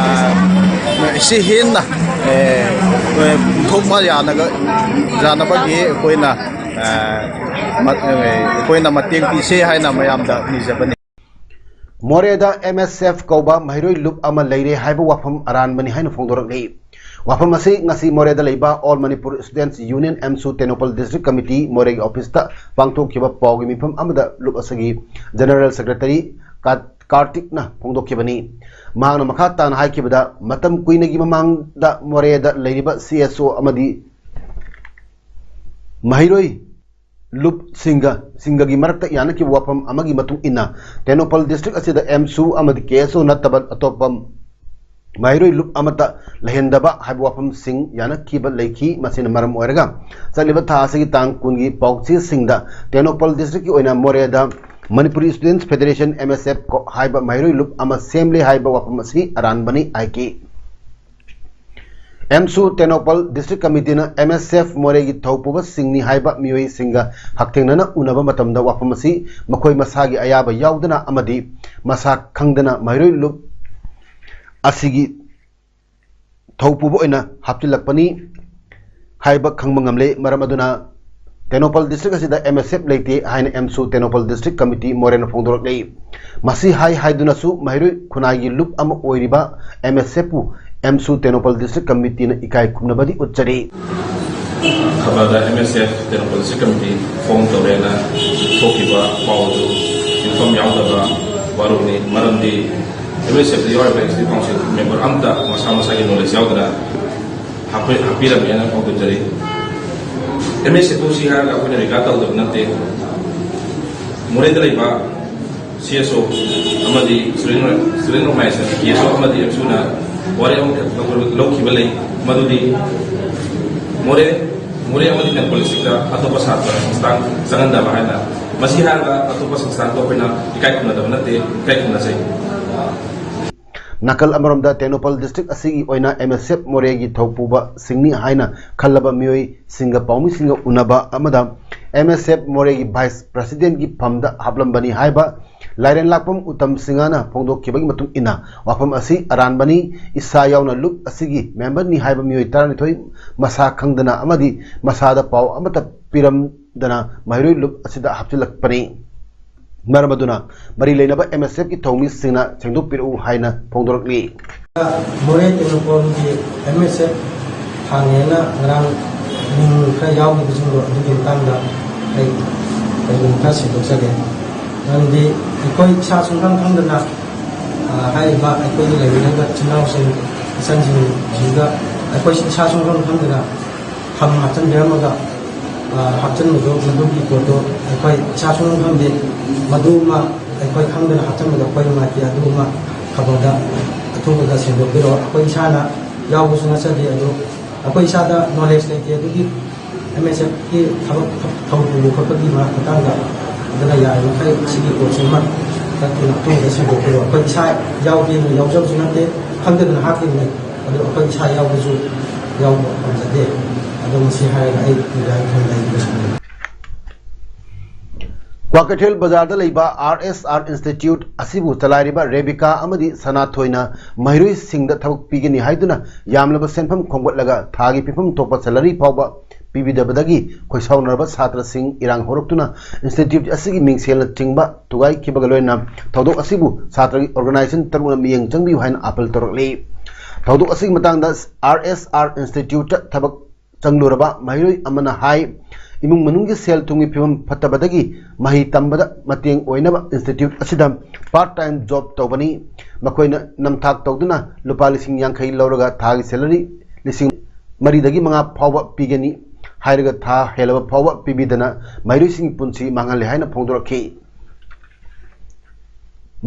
ꯁꯤ ꯍꯦꯟꯅ, ꯑꯦ, ꯑꯦ, ꯄꯨꯊꯣꯛꯄ ꯌꯥꯅꯒ-, ꯌꯥꯅꯕꯒꯤ ꯑꯩꯈꯣꯏꯅ, ꯑ, ꯃ-, ꯑꯦ, ꯑꯩꯈꯣꯏꯅ ꯃꯇꯦꯡ ꯄꯤꯁꯦ ꯍꯥꯏꯅ ꯃꯌꯥꯝꯗ ꯅꯤꯖꯕꯅꯤ꯫ ꯃꯣꯔꯦꯗ ꯑꯦꯝ ꯑꯦꯁ ꯑꯦꯐ ꯀꯧꯕ ꯃꯍꯩꯔꯣꯏ ꯂꯨꯞ ꯑꯃ ꯂꯩꯔꯦ ꯍꯥꯏꯕ ꯋꯥꯐꯝ ꯑꯔꯥꯟꯕꯅꯤ ꯍꯥꯏꯅ ꯐꯣꯡꯗꯣꯔꯛꯂꯤ꯫ ꯋꯥꯐꯝ ꯑꯁꯤ ꯉꯁꯤ ꯃꯣꯔꯦꯗ ꯂꯩꯕ all Manipur students union, AMSU, Tengnoupal district committee ꯃꯣꯔꯦꯒꯤ ꯑꯣꯐꯤꯁꯇ ꯄꯥꯡꯊꯣꯛꯈꯤꯕ ꯄꯥꯎꯒꯤ ꯃꯤꯐꯝ ꯑꯃꯗ ꯂꯨꯞ ꯑꯁꯤꯒꯤ ꯖꯦꯅꯔꯦꯜ ꯁꯦꯀ꯭ꯔꯦꯇꯔꯤ ꯀꯥ-, ꯀꯥꯔꯇꯤꯛꯅ ꯐꯣꯡꯗꯣꯛꯈꯤꯕꯅꯤ꯫ ꯃꯍꯥꯛꯅ ꯃꯈꯥ ꯇꯥꯅ ꯍꯥꯏꯈꯤꯕꯗ, ꯃꯇꯝ ꯀꯨꯏꯅꯒꯤ ꯃꯃꯥꯡꯗ ꯃꯣꯔꯦꯗ ꯂꯩꯔꯤꯕ ꯁꯤ ꯑꯦꯁ ꯑꯣ ꯑꯃꯗꯤ ꯃꯍꯩꯔꯣꯏ ꯂꯨꯞꯁꯤꯡꯒ, ꯁꯤꯡꯒꯒꯤ ꯃꯔꯛꯇ ꯌꯥꯅꯈꯤꯕ ꯋꯥꯐꯝ ꯑꯃꯒꯤ ꯃꯇꯨꯡ ꯏꯟꯅ, ꯇꯦꯡꯅꯧꯄꯜ ꯗꯤꯁꯇ꯭ꯔꯤꯛ ꯑꯁꯤꯗ ꯑꯦꯝꯁꯨ ꯑꯃꯗꯤ ꯀꯦ ꯑꯦꯁ ꯑꯣ ꯅꯠꯇꯕ ꯑꯇꯣꯞꯄ ꯃꯍꯩꯔꯣꯏ ꯂꯨꯞ ꯑꯃꯠꯇ ꯂꯩꯍꯟꯗꯕ ꯍꯥꯏꯕ ꯋꯥꯐꯝꯁꯤꯡ ꯌꯥꯅꯈꯤꯕ ꯂꯩꯈꯤ꯫ ꯃꯁꯤꯅ ꯃꯔꯝ ꯑꯣꯏꯔꯒ ꯆꯠꯂꯤꯕ ꯊꯥ ꯑꯁꯤꯒꯤ ꯇꯥꯡ ꯀꯨꯟꯒꯤ ꯄꯥꯎꯆꯦꯁꯤꯡꯗ ꯇꯦꯡꯅꯧꯄꯜ ꯗꯤꯁꯇ꯭ꯔꯤꯛꯀꯤ ꯑꯣꯏꯅ ꯃꯣꯔꯦꯗ Manipuri ꯁ꯭ꯇꯨꯗꯦꯟꯠꯁ federation, M S F, ꯀꯣ-, ꯍꯥꯏꯕ ꯃꯍꯩꯔꯣꯏ ꯂꯨꯞ ꯑꯃ ꯁꯦꯝꯂꯦ ꯍꯥꯏꯕ ꯋꯥꯐꯝ ꯑꯁꯤ ꯑꯔꯥꯟꯕꯅꯤ ꯍꯥꯏꯈꯤ꯫ ꯑꯦꯝꯁꯨ Tengnoupal district ꯀꯃꯤꯇꯤꯅ M S F ꯃꯣꯔꯦꯒꯤ ꯊꯧꯄꯨꯕꯁꯤꯡꯅꯤ ꯍꯥꯏꯕ ꯃꯤꯑꯣꯏꯁꯤꯡꯒ ꯍꯛꯊꯦꯡꯅꯅ ꯎꯅꯕ ꯃꯇꯝꯗ ꯋꯥꯐꯝ ꯑꯁꯤ ꯃꯈꯣꯏ ꯃꯁꯥꯒꯤ ꯑꯌꯥꯕ ꯌꯥꯎꯗꯅ ꯑꯃꯗꯤ ꯃꯁꯥ ꯈꯪꯗꯅ ꯃꯍꯩꯔꯣꯏ ꯂꯨꯞ ꯑꯁꯤꯒꯤ ꯊꯧꯄꯨꯕ ꯑꯣꯏꯅ ꯍꯥꯞꯆꯤꯜꯂꯛꯄꯅꯤ꯫ ꯍꯥꯏꯕ ꯈꯪꯕ ꯉꯝꯂꯦ꯫ ꯃꯔꯝ ꯑꯗꯨꯅ ꯇꯦꯡꯅꯧꯄꯜ ꯗꯤꯁꯇ꯭ꯔꯤꯛ ꯑꯁꯤꯗ ꯑꯦꯝ ꯑꯦꯁ ꯑꯦꯐ ꯂꯩꯇꯦ ꯍꯥꯏꯅ ꯑꯦꯝꯁꯨ ꯇꯦꯡꯅꯧꯄꯜ ꯗꯤꯁꯇ꯭ꯔꯤꯛ ꯀꯃꯤꯇꯤ ꯃꯣꯔꯦꯅ ꯐꯣꯡꯗꯣꯔꯛꯂꯤ꯫ ꯃꯁꯤ ꯍꯥꯏ ꯍꯥꯏꯗꯨꯅꯁꯨ ꯃꯍꯩꯔꯣꯏ ꯈꯨꯟꯅꯥꯏꯒꯤ ꯂꯨꯞ ꯑꯃ ꯑꯣꯏꯔꯤꯕ ꯑꯦꯝ ꯑꯦꯁ ꯑꯦꯐꯄꯨ ꯑꯦꯝꯁꯨ ꯇꯦꯡꯅꯧꯄꯜ ꯗꯤꯁꯇ꯭ꯔꯤꯛ ꯀꯃꯤꯇꯤꯅ ꯏꯀꯥꯏ ꯈꯨꯝꯅꯕꯗꯤ ꯎꯠꯆꯔꯤ꯫ ꯈꯕꯔꯗ M S F Tengnoupal district committee form ꯇꯧꯔꯦꯅ ꯊꯣꯛꯈꯤꯕ ꯄꯥꯎ ꯑꯗꯨ ꯌꯨꯝꯐꯝ ꯌꯥꯎꯗꯕ ꯋꯥꯔꯣꯜꯅꯤ꯫ ꯃꯔꯝꯗꯤ ꯑꯦꯝ ꯑꯦꯁ ꯑꯦꯐꯇ ꯌꯥꯎꯔꯤꯕ ꯑꯦꯛꯁꯤꯀ꯭ꯌꯨꯇꯤꯚ ꯀꯥꯎꯟꯁꯤꯜ ꯃꯦꯝꯕꯔ ꯑꯃꯠꯇ ꯃꯁꯥ ꯃꯁꯥꯒꯤ ꯅꯣꯂꯦꯖ ꯌꯥꯎꯗꯅ ꯍꯥꯞꯄꯤ-, ꯍꯥꯞꯄꯤꯔꯝꯃꯦꯅ ꯐꯣꯡꯗꯣꯛꯆꯔꯤ꯫ ꯑꯦꯝ ꯑꯦꯁ ꯑꯦꯐ ꯁꯤ ꯍꯥꯏꯔꯒ ꯑꯩꯈꯣꯏꯅ ꯔꯤꯒꯥꯔꯗ ꯇꯧꯗꯕ ꯅꯠꯇꯦ꯫ ꯃꯣꯔꯦꯗ ꯂꯩꯕ ꯁꯤ ꯑꯦꯁ ꯑꯣ ꯑꯃꯗꯤ ꯁ꯭ꯇꯨꯗꯦꯟ, ꯁ꯭ꯇꯨꯗꯦꯟ ꯑꯣꯔꯒꯅꯥꯏꯖꯦꯁꯟ ꯀꯦ ꯑꯦꯁ ꯑꯣ ꯑꯃꯗꯤ ꯑꯦꯝꯁꯨꯅ ꯋꯥꯔꯦꯞ ꯑꯃꯈꯛ ꯂꯧ-, ꯂꯧꯈꯤꯕ ꯂꯩ, ꯃꯗꯨꯗꯤ ꯃꯣꯔꯦ, ꯃꯣꯔꯦ ꯑꯃꯗꯤ ꯇꯦꯡꯅꯧꯄꯜ ꯗꯤꯁꯇ꯭ꯔꯤꯛꯇ ꯑꯇꯣꯞꯄ ꯁꯥꯇ꯭ꯔ ꯁꯪꯁꯊꯥꯟ ꯆꯪꯍꯟꯗꯕ ꯍꯥꯏꯅ꯫ ꯃꯁꯤ ꯍꯥꯏꯔꯒ ꯑꯇꯣꯞꯄ ꯁꯪꯁꯊꯥꯟꯗ ꯑꯩꯈꯣꯏꯅ ꯏꯀꯥꯏ ꯈꯨꯝꯅꯗꯕ ꯅꯠꯇꯦ, ꯏꯀꯥꯏ ꯈꯨꯝꯅꯖꯩ꯫ ꯅꯥꯀꯜ ꯑꯃꯔꯣꯝꯗ ꯇꯦꯡꯅꯧꯄꯜ ꯗꯤꯁꯇ꯭ꯔꯤꯛ ꯑꯁꯤꯒꯤ ꯑꯣꯏꯅ ꯑꯦꯝ ꯑꯦꯁ ꯑꯦꯐ ꯃꯣꯔꯦꯒꯤ ꯊꯧꯄꯨꯕꯁꯤꯡꯅꯤ ꯍꯥꯏꯅ ꯈꯜꯂꯕ ꯃꯤꯑꯣꯏꯁꯤꯡꯒ ꯄꯥꯎꯃꯤꯁꯤꯡꯒ ꯎꯅꯕ ꯑꯃꯗ ꯑꯦꯝ ꯑꯦꯁ ꯑꯦꯐ ꯃꯣꯔꯦꯒꯤ ꯚꯥꯏꯁ ꯄ꯭ꯔꯁꯤꯗꯦꯟꯒꯤ ꯐꯝꯗ ꯍꯥꯞꯂꯝꯕꯅꯤ ꯍꯥꯏꯕ ꯂꯥꯏꯔꯦꯟ ꯂꯥꯛꯄꯝ ꯎꯇꯝ ꯁꯤꯡꯍꯅ ꯐꯣꯡꯗꯣꯛꯈꯤꯕꯒꯤ ꯃꯇꯨꯡ ꯏꯟꯅ, ꯋꯥꯐꯝ ꯑꯁꯤ ꯑꯔꯥꯟꯕꯅꯤ, ꯏꯁꯥ ꯌꯥꯎꯅ ꯂꯨꯞ ꯑꯁꯤꯒꯤ ꯃꯦꯝꯕꯔꯅꯤ ꯍꯥꯏꯕ ꯃꯤꯑꯣꯏ ꯇꯔꯥꯅꯤꯊꯣꯏ ꯃꯁꯥ ꯈꯪꯗꯅ ꯑꯃꯗꯤ ꯃꯁꯥꯗ ꯄꯥꯎ ꯑꯃꯠꯇ ꯄꯤꯔꯝꯗꯅ ꯃꯍꯩꯔꯣꯏ ꯂꯨꯞ ꯑꯁꯤꯗ ꯍꯥꯞꯆꯤꯜꯂꯛꯄꯅꯤ꯫ ꯃꯔꯝ ꯑꯗꯨꯅ ꯃꯔꯤ ꯂꯩꯅꯕ ꯑꯦꯝ ꯑꯦꯁ ꯑꯦꯐꯀꯤ ꯊꯧꯃꯤꯁꯤꯡꯅ ꯁꯦꯡꯗꯣꯛꯄꯤꯔꯛꯎ ꯍꯥꯏꯅ ꯐꯣꯡꯗꯣꯔꯛꯂꯤ꯫ ꯃꯣꯔꯦ ꯇꯦꯡꯅꯧꯄꯜꯒꯤ ꯑꯦꯝ ꯑꯦꯁ ꯑꯦꯐ ꯍꯥꯡꯉꯦꯅ ꯉꯔꯥꯡ ꯃꯤꯡ ꯈꯔ ꯌꯥꯎꯈꯤꯕꯁꯤꯡꯗꯣ, ꯑꯗꯨꯒꯤ ꯃꯇꯥꯡꯗ ꯑꯩ ꯀꯩꯒꯨꯝꯕ ꯈꯔ ꯁꯦꯡꯗꯣꯛꯆꯒꯦ꯫ ꯃꯔꯝꯗꯤ ꯑꯩꯈꯣꯏ ꯏꯁꯥ ꯁꯨꯡꯈꯪ ꯈꯪꯗꯅ, ꯑ, ꯍꯥꯏꯔꯤꯕ ꯑꯩꯈꯣꯏꯒꯤ ꯂꯩꯃꯤꯟꯅꯔꯤꯕ ꯏꯆꯤꯟ ꯏꯅꯥꯎꯁꯤꯡ, ꯏꯆꯟꯁꯤꯡꯁꯤꯗ ꯑꯩꯈꯣꯏ ꯏꯁꯥ ꯁꯨꯡꯈꯪ ꯈꯪꯗꯅ ꯐꯝ ꯍꯥꯞꯆꯤꯟꯕꯤꯔꯝꯃꯒ, ꯑ, ꯍꯥꯞꯆꯤꯟꯕꯗꯣ, ꯃꯗꯨꯒꯤ ꯄꯣꯠꯇꯣ ꯑꯩꯈꯣꯏ ꯏꯁꯥ ꯁꯨꯡꯈꯪ ꯈꯪꯗꯦ꯫ ꯃꯗꯨꯃ ꯑꯩꯈꯣꯏ ꯈꯪꯗꯅ ꯍꯥꯞꯆꯤꯟꯕꯗꯣ ꯑꯩꯈꯣꯏ ꯅꯨꯡꯉꯥꯏꯇꯦ꯫ ꯑꯗꯨꯃ ꯈꯕꯔꯗ ꯑꯊꯨꯕꯗ ꯁꯦꯡꯗꯣꯛꯄꯤꯔꯛꯑꯣ꯫ ꯑꯩꯈꯣꯏ ꯏꯁꯥꯅ ꯌꯥꯎꯕꯁꯨ ꯅꯠꯆꯗꯦ꯫ ꯑꯗꯨ ꯑꯩꯈꯣꯏ ꯏꯁꯥꯗ ꯅꯣꯂꯦꯖ ꯂꯩꯇꯦ꯫ ꯑꯗꯨꯒꯤ ꯑꯦꯝ ꯑꯦꯁ ꯑꯦꯐꯀꯤ ꯊꯕꯛ ꯊꯧ ꯄꯨꯕ ꯈꯣꯠꯄꯒꯤ ꯃꯇꯥꯡꯗ, ꯑꯗꯨꯅ ꯌꯥꯔꯤꯕ ꯃꯈꯩ ꯁꯤꯒꯤ ꯄꯣꯠꯁꯤꯃ ꯈꯔ ꯊꯨꯅ ꯑꯊꯨꯕꯗ ꯁꯦꯡꯗꯣꯛꯄꯤꯔꯛꯑꯣ꯫ ꯑꯩꯈꯣꯏ ꯏꯁꯥ ꯌꯥꯎꯒꯦꯅ ꯌꯥꯎꯖꯕꯁꯨ ꯅꯠꯇꯦ, ꯈꯪꯗꯗꯅ ꯍꯥꯞꯈꯤꯕꯅꯤ꯫ ꯑꯗꯨ ꯑꯩꯈꯣꯏ ꯏꯁꯥ ꯌꯥꯎꯕꯁꯨ ꯌꯥꯎꯕ ꯄꯥꯝꯖꯗꯦ꯫ ꯑꯗꯣ ꯃꯁꯤ ꯍꯥꯏꯔꯒ ꯑꯩ ꯃꯦꯗꯤꯌꯥꯒꯤ ꯊꯣꯡꯗ ꯑꯩ ꯂꯣꯏꯁꯤꯟꯖꯔꯦ꯫ ꯀ꯭ꯋꯥꯀꯩꯊꯦꯜ ꯕꯖꯥꯔꯗ ꯂꯩꯕ ꯑꯥꯔ ꯑꯦꯁ ꯑꯥꯔ ꯏꯟꯁꯇꯤꯇ꯭ꯌꯨꯠ ꯑꯁꯤꯕꯨ ꯆꯂꯥꯏꯔꯤꯕ ꯔꯦꯕꯤꯀꯥ ꯑꯃꯗꯤ ꯁꯅꯥꯊꯣꯏꯅ ꯃꯍꯩꯔꯣꯏꯁꯤꯡꯗ ꯊꯕꯛ ꯄꯤꯒꯅꯤ ꯍꯥꯏꯗꯨꯅ ꯌꯥꯝꯂꯕ ꯁꯦꯟꯐꯝ ꯈꯣꯝꯒꯠꯂꯒ ꯊꯥꯒꯤ ꯄꯤꯐꯝ ꯊꯣꯛꯄ ꯁꯦꯂꯔꯤ ꯐꯥꯎꯕ ꯄꯤꯕꯤꯗꯕꯗꯒꯤ ꯈꯣꯏꯁꯥꯎꯅꯔꯕ ꯁꯥꯇ꯭ꯔꯁꯤꯡ ꯏꯔꯥꯡ ꯍꯧꯔꯛꯇꯨꯅ ꯏꯟꯁꯇꯤꯇ꯭ꯌꯨꯠ ꯑꯁꯤꯒꯤ ꯃꯤꯡꯁꯦꯜꯅ ꯆꯤꯡꯕ ꯊꯨꯒꯥꯏꯈꯤꯕꯒ ꯂꯣꯏꯅꯅ ꯊꯧꯗꯣꯛ ꯑꯁꯤꯕꯨ ꯁꯥꯇ꯭ꯔꯒꯤ ꯑꯣꯔꯒꯅꯥꯏꯖꯦꯁꯟ ꯇꯔꯨꯛꯅ ꯃꯤꯠꯌꯦꯡ ꯆꯪꯕꯤꯌꯨ ꯍꯥꯏꯅ ꯑꯥꯄꯤꯜ ꯇꯧꯔꯛꯂꯤ꯫ ꯊꯧꯗꯣꯛ ꯑꯁꯤꯒꯤ ꯃꯇꯥꯡꯗ ꯑꯥꯔ ꯑꯦꯁ ꯑꯥꯔ ꯏꯟꯁꯇꯤꯇ꯭ꯌꯨꯠꯇ ꯊꯕꯛ ꯆꯪꯂꯨꯔꯕ ꯃꯍꯩꯔꯣꯏ ꯑꯃꯅ ꯍꯥꯏ, ꯏꯃꯨꯡ ꯃꯅꯨꯡꯒꯤ ꯁꯦꯜ ꯊꯨꯝꯒꯤ ꯐꯤꯕꯝ ꯐꯠꯇꯕꯗꯒꯤ ꯃꯍꯩ ꯇꯝꯕꯗ ꯃꯇꯦꯡ ꯑꯣꯏꯅꯕ ꯏꯟꯁꯇꯤꯇ꯭ꯌꯨꯠ ꯑꯁꯤꯗ ꯄꯥꯔꯠ ꯇꯥꯏꯝ ꯖꯣꯕ ꯇꯧꯕꯅꯤ꯫ ꯃꯈꯣꯏꯅ ꯅꯝꯊꯥꯛ ꯇꯧꯗꯨꯅ ꯂꯨꯄꯥ ꯂꯤꯁꯤꯡ ꯌꯥꯡꯈꯩ ꯂꯧꯔꯒ ꯊꯥꯒꯤ ꯁꯦꯂꯔꯤ ꯂꯤꯁꯤꯡ ꯃꯔꯤꯗꯒꯤ ꯃꯉꯥ ꯐꯥꯎꯕ ꯄꯤꯒꯅꯤ ꯍꯥꯏꯔꯒ ꯊꯥ ꯍꯦꯜꯂꯕ ꯐꯥꯎꯕ ꯄꯤꯕꯤꯗꯅ ꯃꯍꯩꯔꯣꯏꯁꯤꯡꯒꯤ ꯄꯨꯟꯁꯤ ꯃꯥꯡꯍꯜꯂꯦ ꯍꯥꯏꯅ ꯐꯣꯡꯗꯣꯔꯛꯈꯤ꯫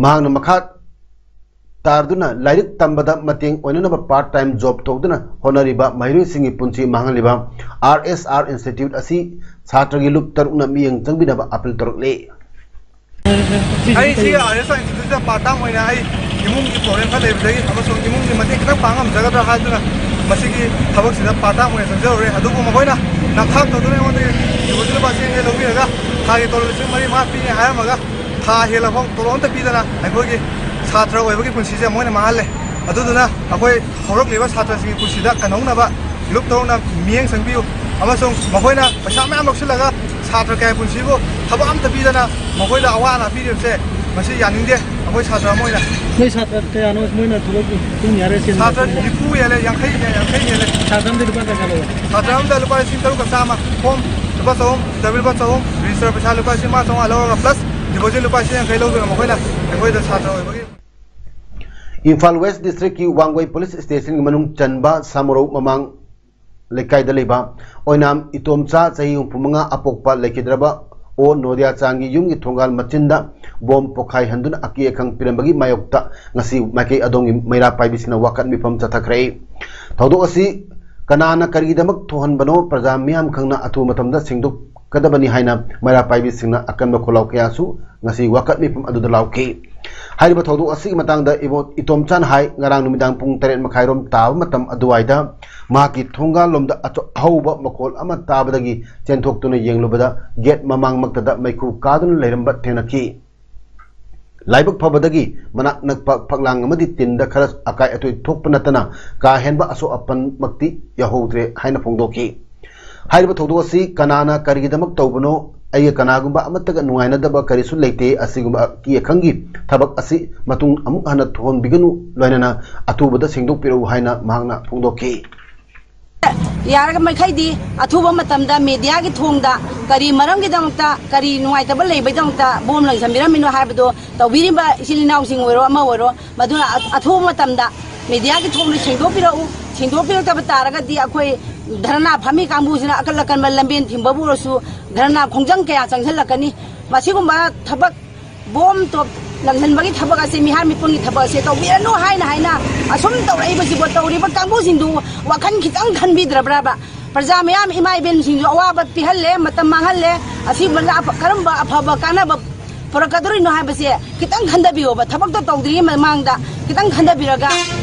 ꯃꯍꯥꯛꯅ ꯃꯈꯥ ꯇꯥꯔꯗꯨꯅ ꯂꯥꯏꯔꯤꯛ ꯇꯝꯕꯗ ꯃꯇꯦꯡ ꯑꯣꯏꯅꯅꯕ ꯄꯥꯔꯠ ꯇꯥꯏꯝ ꯖꯣꯕ ꯇꯧꯗꯨꯅ ꯍꯣꯠꯅꯔꯤꯕ ꯃꯍꯩꯔꯣꯏꯁꯤꯡꯒꯤ ꯄꯨꯟꯁꯤ ꯃꯥꯡꯍꯜꯂꯤꯕ ꯑꯥꯔ ꯑꯦꯁ ꯑꯥꯔ ꯏꯟꯁꯇꯤꯇ꯭ꯌꯨꯠ ꯑꯁꯤ ꯁꯥꯇ꯭ꯔꯒꯤ ꯂꯨꯞ ꯇꯔꯨꯛꯅ ꯃꯤꯠꯌꯦꯡ ꯆꯪꯕꯤꯅꯕ ꯑꯥꯄꯤꯜ ꯇꯧꯔꯛꯂꯤ꯫ ꯑꯩ ꯁꯤ ꯑꯥꯔ ꯑꯦꯁ ꯑꯥꯔ ꯏꯟꯁꯇꯤꯇ꯭ꯌꯨꯠꯇ ꯄꯥꯔꯠ ꯇꯥꯏꯝ ꯑꯣꯏꯅ ꯑꯩ ꯏꯃꯨꯡꯒꯤ ꯄ꯭ꯔꯣꯕ꯭ꯂꯦꯝ ꯈꯔ ꯂꯩꯕꯗꯒꯤ ꯑꯃꯁꯨꯡ ꯏꯃꯨꯡꯒꯤ ꯃꯇꯦꯡ ꯈꯤꯇꯪ ꯄꯥꯡ ꯉꯝꯖꯒꯗ꯭ꯔꯥ ꯍꯥꯏꯗꯨꯅ ꯃꯁꯤꯒꯤ ꯊꯕꯛꯁꯤꯗ ꯄꯥꯔꯠ ꯇꯥꯏꯝ ꯑꯣꯏꯅ ꯆꯪꯖꯔꯨꯔꯦ꯫ ꯑꯗꯨꯕꯨ ꯃꯈꯣꯏꯅ ꯅꯝꯊꯥꯛ ꯇꯧꯗꯨꯅ ꯑꯩꯉꯣꯟꯗꯒꯤ ꯗꯤꯄꯣꯖꯤꯠ ꯂꯨꯄꯥ ꯆꯦꯡꯁꯦ ꯂꯧꯕꯤꯔꯒ ꯊꯥꯒꯤ ꯇꯣꯂꯣꯞ ꯂꯤꯁꯤꯡ ꯃꯔꯤ ꯃꯉꯥ ꯄꯤꯅꯤ ꯍꯥꯏꯔꯝꯃꯒ ꯊꯥ ꯍꯦꯜꯂꯐꯥꯎ ꯇꯣꯂꯣꯞ ꯑꯝꯇ ꯄꯤꯗꯅ ꯑꯩꯈꯣꯏꯒꯤ ꯁꯥꯇ꯭ꯔ ꯑꯣꯏꯕꯒꯤ ꯄꯨꯟꯁꯤꯁꯦ ꯃꯣꯏꯅ ꯃꯥꯡꯍꯜꯂꯦ꯫ ꯑꯗꯨꯗꯨꯅ ꯑꯩꯈꯣꯏ ꯍꯧꯔꯛꯂꯤꯕ ꯁꯥꯇ꯭ꯔꯁꯤꯡꯒꯤ ꯄꯨꯟꯁꯤꯗ ꯀꯟꯍꯧꯅꯕ ꯂꯨꯞ ꯇꯔꯨꯛꯅ ꯃꯤꯠꯌꯦꯡ ꯆꯪꯕꯤꯌꯨ ꯑꯃꯁꯨꯡ ꯃꯈꯣꯏꯅ ꯄꯩꯁꯥ ꯃꯌꯥꯝ ꯂꯧꯁꯤꯜꯂꯒ ꯁꯥꯇ꯭ꯔ ꯀꯌꯥꯒꯤ ꯄꯨꯟꯁꯤꯕꯨ ꯊꯕꯛ ꯑꯝꯇ ꯄꯤꯗꯅ ꯃꯈꯣꯏꯗ ꯑꯋꯥ ꯑꯅꯥ ꯄꯤꯔꯤꯕꯁꯦ ꯃꯁꯤ ꯌꯥꯅꯤꯡꯗꯦ꯫ ꯑꯩꯈꯣꯏ ꯁꯥꯇ꯭ꯔ ꯑꯃ ꯑꯣꯏꯅ ꯅꯣꯏ ꯁꯥꯇ꯭ꯔ ꯀꯌꯥꯅꯣ ꯃꯣꯏꯅ ꯊꯕꯛ ꯄꯨꯡ ꯌꯥꯔꯦ ꯆꯦꯟꯕ? ꯁꯥꯇ꯭ꯔ ꯅꯤꯐꯨ ꯍꯦꯜꯂꯦ, ꯌꯥꯡꯈꯩ, ꯌꯥꯡꯈꯩ ꯍꯦꯜꯂꯦ꯫ ꯁꯥꯇ꯭ꯔ ꯑꯃꯗ ꯂꯨꯄꯥ ꯀꯌꯥ ꯀꯌꯥ ꯂꯧꯕ? ꯁꯥꯇ꯭ꯔ ꯑꯃꯗ ꯂꯨꯄꯥ ꯂꯤꯁꯤꯡ ꯇꯔꯨꯛꯀ ꯆꯥꯝꯃ, ꯐꯣꯝ ꯂꯨꯄꯥ ꯆꯍꯨꯝ, ꯏꯟꯇꯔꯚ꯭ꯌꯨ ꯂꯨꯄꯥ ꯆꯍꯨꯝ, ꯔꯦꯖꯤꯁꯇꯔ ꯄꯩꯁꯥ ꯂꯨꯄꯥ ꯂꯤꯁꯤꯡ ꯃꯉꯥ ꯆꯥꯝꯃꯉꯥ ꯂꯧꯔꯒ ꯄ꯭ꯂꯁ ꯗꯤꯄꯣꯖꯤꯠ ꯂꯨꯄꯥ ꯂꯤꯁꯤꯡ ꯌꯥꯡꯈꯩ ꯂꯧꯗꯨꯅ ꯃꯈꯣꯏꯅ ꯑꯩꯈꯣꯏꯗ ꯁꯥꯇ꯭ꯔ ꯑꯣꯏꯕꯒꯤ ꯏꯝꯐꯥꯜ ꯋꯦꯁ ꯗꯤꯁꯇ꯭ꯔꯤꯛꯀꯤ ꯋꯥꯡꯒꯣꯏ ꯄꯨꯂꯤꯁ ꯁ꯭ꯇꯦꯁꯟꯒꯤ ꯃꯅꯨꯡ ꯆꯟꯕ ꯁꯥꯃꯔꯧ ꯃꯃꯥꯡ ꯂꯩꯀꯥꯏꯗ ꯂꯩꯕ ꯑꯣꯏꯅꯥꯝ ꯏꯇꯣꯝꯆꯥ, ꯆꯍꯤ ꯍꯨꯝꯐꯨ ꯃꯉꯥ, ꯑꯄꯣꯛꯄ ꯂꯩꯈꯤꯗ꯭ꯔꯕ ꯑꯣ ꯅꯣꯗꯤꯌꯥꯆꯥꯡꯒꯤ ꯌꯨꯝꯒꯤ ꯊꯣꯡꯒꯥꯜ ꯃꯆꯤꯟꯗ ꯕꯣꯝ ꯄꯣꯈꯥꯏꯍꯟꯗꯨꯅ ꯑꯀꯤ ꯑꯈꯪ ꯄꯤꯔꯝꯕꯒꯤ ꯃꯥꯌꯣꯛꯇ ꯉꯁꯤ ꯃꯥꯏꯀꯩ ꯑꯗꯣꯝꯒꯤ ꯃꯩꯔꯥ ꯄꯥꯏꯕꯤꯁꯤꯡꯅ ꯋꯥꯀꯠ ꯃꯤꯐꯝ ꯆꯠꯊꯈ꯭ꯔꯦ꯫ ꯊꯧꯗꯣꯛ ꯑꯁꯤ ꯀꯅꯥꯅ ꯀꯔꯤꯒꯤꯗꯃꯛ ꯊꯣꯛꯍꯟꯕꯅꯣ ꯄ꯭ꯔꯖꯥ ꯃꯤꯌꯥꯝ ꯈꯪꯅ ꯑꯊꯨꯕ ꯃꯇꯝꯗ ꯁꯦꯡꯗꯣꯛ ꯀꯗꯕꯅꯤ ꯍꯥꯏꯅ ꯃꯩꯔꯥ ꯄꯥꯏꯕꯤꯁꯤꯡꯅ ꯑꯀꯟꯕ ꯈꯣꯜꯂꯥꯎ ꯀꯌꯥꯁꯨ ꯉꯁꯤ ꯋꯥꯀꯠ ꯃꯤꯐꯝ ꯑꯗꯨꯗ ꯂꯥꯎꯈꯤ꯫ ꯍꯥꯏꯔꯤꯕ ꯊꯧꯗꯣꯛ ꯑꯁꯤꯒꯤ ꯃꯇꯥꯡꯗ ꯏꯕꯣ-, ꯏꯇꯣꯝꯆꯥꯅ ꯍꯥꯏ, ꯉꯔꯥꯡ ꯅꯨꯃꯤꯗꯥꯡ ꯄꯨꯡ ꯇꯔꯦꯠ ꯃꯈꯥꯏꯔꯣꯝ ꯇꯥꯕ ꯃꯇꯝ ꯑꯗꯨꯋꯥꯏꯗ ꯃꯍꯥꯛꯀꯤ ꯊꯣꯡꯒꯥꯜꯂꯣꯝꯗ ꯑꯆꯧ-, ꯑꯍꯧꯕ ꯃꯈꯣꯜ ꯑꯃ ꯇꯥꯕꯗꯒꯤ ꯆꯦꯟꯊꯣꯛꯇꯨꯅ ꯌꯦꯡꯂꯨꯕꯗ ꯒꯦꯠ ꯃꯃꯥꯡꯃꯛꯇꯗ ꯃꯩꯈꯨ ꯀꯥꯗꯨꯅ ꯂꯩꯔꯝꯕ ꯊꯦꯡꯅꯈꯤ꯫ ꯂꯥꯏꯕꯛ ꯐꯕꯗꯒꯤ ꯃꯅꯥꯛ ꯅꯛꯄ ꯐꯛꯂꯥꯡ ꯑꯃꯗꯤ ꯇꯤꯟꯗ ꯈꯔ ꯑꯀꯥꯏ ꯑꯇꯣꯏ ꯊꯣꯛꯄ ꯅꯠꯇꯅ ꯀꯥ ꯍꯦꯟꯕ ꯑꯁꯣꯛ ꯑꯄꯟꯃꯛꯇꯤ ꯌꯥꯎꯍꯧꯗ꯭ꯔꯦ ꯍꯥꯏꯅ ꯐꯣꯡꯗꯣꯛꯈꯤ꯫ ꯍꯥꯏꯔꯤꯕ ꯊꯧꯗꯣꯛ ꯑꯁꯤ ꯀꯅꯥꯅ ꯀꯔꯤꯒꯤꯗꯃꯛ ꯇꯧꯕꯅꯣ? ꯑꯩꯒ ꯀꯅꯥꯒꯨꯝꯕ ꯑꯃꯠꯇꯒ ꯅꯨꯡꯉꯥꯏꯅꯗꯕ ꯀꯔꯤꯁꯨ ꯂꯩꯇꯦ꯫ ꯑꯁꯤꯒꯨꯝꯕ ꯑꯀꯤ ꯑꯈꯪꯒꯤ ꯊꯕꯛ ꯑꯁꯤ ꯃꯇꯨꯡ ꯑꯃꯨꯛ ꯍꯟꯅ ꯊꯣꯛꯍꯟꯕꯤꯒꯅꯨ, ꯂꯣꯏꯅꯅ ꯑꯊꯨꯕꯗ ꯁꯦꯡꯗꯣꯛꯄꯤꯔꯛꯎ ꯍꯥꯏꯅ ꯃꯍꯥꯛꯅ ꯐꯣꯡꯗꯣꯛꯈꯤ꯫ ꯌꯥꯔꯒ ꯃꯈꯩꯗꯤ ꯑꯊꯨꯕ ꯃꯇꯝꯗ ꯃꯦꯗꯤꯌꯥꯒꯤ ꯊꯣꯡꯗ ꯀꯔꯤ ꯃꯔꯝꯒꯤꯗꯃꯛꯇ, ꯀꯔꯤ ꯅꯨꯡꯉꯥꯏꯇꯕ ꯂꯩꯕꯒꯤꯗꯃꯛꯇ ꯕꯣꯝ ꯂꯪꯁꯟꯕꯤꯔꯝꯃꯤꯅꯣ ꯍꯥꯏꯕꯗꯣ ꯇꯧꯕꯤꯔꯤꯕ ꯏꯆꯤꯜ ꯏꯅꯥꯎꯁꯤꯡ ꯑꯣꯏꯔꯣ, ꯑꯃ ꯑꯣꯏꯔꯣ, ꯃꯗꯨꯅ ꯑ-, ꯑꯊꯨꯕ ꯃꯇꯝꯗ ꯃꯦꯗꯤꯌꯥꯒꯤ ꯊꯣꯡꯗ ꯁꯦꯡꯗꯣꯛꯄꯤꯔꯛꯎ꯫ ꯁꯦꯡꯗꯣꯛꯄꯤꯔꯛꯇꯕ ꯇꯥꯔꯒꯗꯤ ꯑꯩꯈꯣꯏ ꯙꯔꯅꯥ ꯐꯝꯃꯤ ꯀꯥꯡꯕꯨꯁꯤꯅ ꯑꯀꯟ ꯑꯀꯟꯕ ꯂꯝꯕꯦꯟ ꯊꯤꯡꯕꯕꯨ ꯑꯣꯏꯔꯁꯨ, ꯙꯔꯅꯥ ꯈꯣꯡꯖꯪ ꯀꯌꯥ ꯆꯪꯁꯤꯜꯂꯛꯀꯅꯤ꯫ ꯃꯁꯤꯒꯨꯝꯕ ꯊꯕꯛ, ꯕꯣꯝ ꯇꯣꯞ ꯂꯪꯁꯤꯟꯕꯒꯤ ꯊꯕꯛ ꯑꯁꯦ, ꯃꯤꯍꯥꯠ ꯃꯤꯄꯨꯟꯒꯤ ꯊꯕꯛ ꯑꯁꯦ ꯇꯧꯕꯤꯔꯅꯨ ꯍꯥꯏꯅ ꯍꯥꯏꯅ ꯑꯁꯨꯝ ꯇꯧꯔꯛꯏꯕꯁꯤꯕꯨ ꯇꯧꯔꯤꯕ ꯀꯥꯡꯕꯨꯁꯤꯡꯗꯨ ꯋꯥꯈꯜ ꯈꯤꯇꯪ ꯈꯟꯕꯤꯗ꯭ꯔꯕ꯭ꯔꯕ? ꯄ꯭ꯔꯖꯥ ꯃꯌꯥꯝ, ꯏꯃꯥ ꯏꯕꯦꯟꯁꯤꯡꯁꯨ ꯑꯋꯥꯕ ꯄꯤꯍꯜꯂꯦ, ꯃꯇꯝ ꯃꯥꯡꯍꯜꯂꯦ꯫ ꯑꯁꯤꯒꯨꯝꯕ ꯑꯐ-, ꯀꯔꯝꯕ ꯑꯐꯕ ꯀꯥꯟꯅꯕ ꯄꯨꯔꯛꯀꯗꯧꯔꯤꯅꯣ ꯍꯥꯏꯕꯁꯦ ꯈꯤꯇꯪ ꯈꯟꯊꯕꯤꯌꯣꯕ꯫ ꯊꯕꯛꯇꯣ ꯇꯧꯗ꯭ꯔꯤꯉꯩ ꯃꯃꯥꯡꯗ ꯈꯤꯇꯪ ꯈꯟꯊꯕꯤꯔꯒ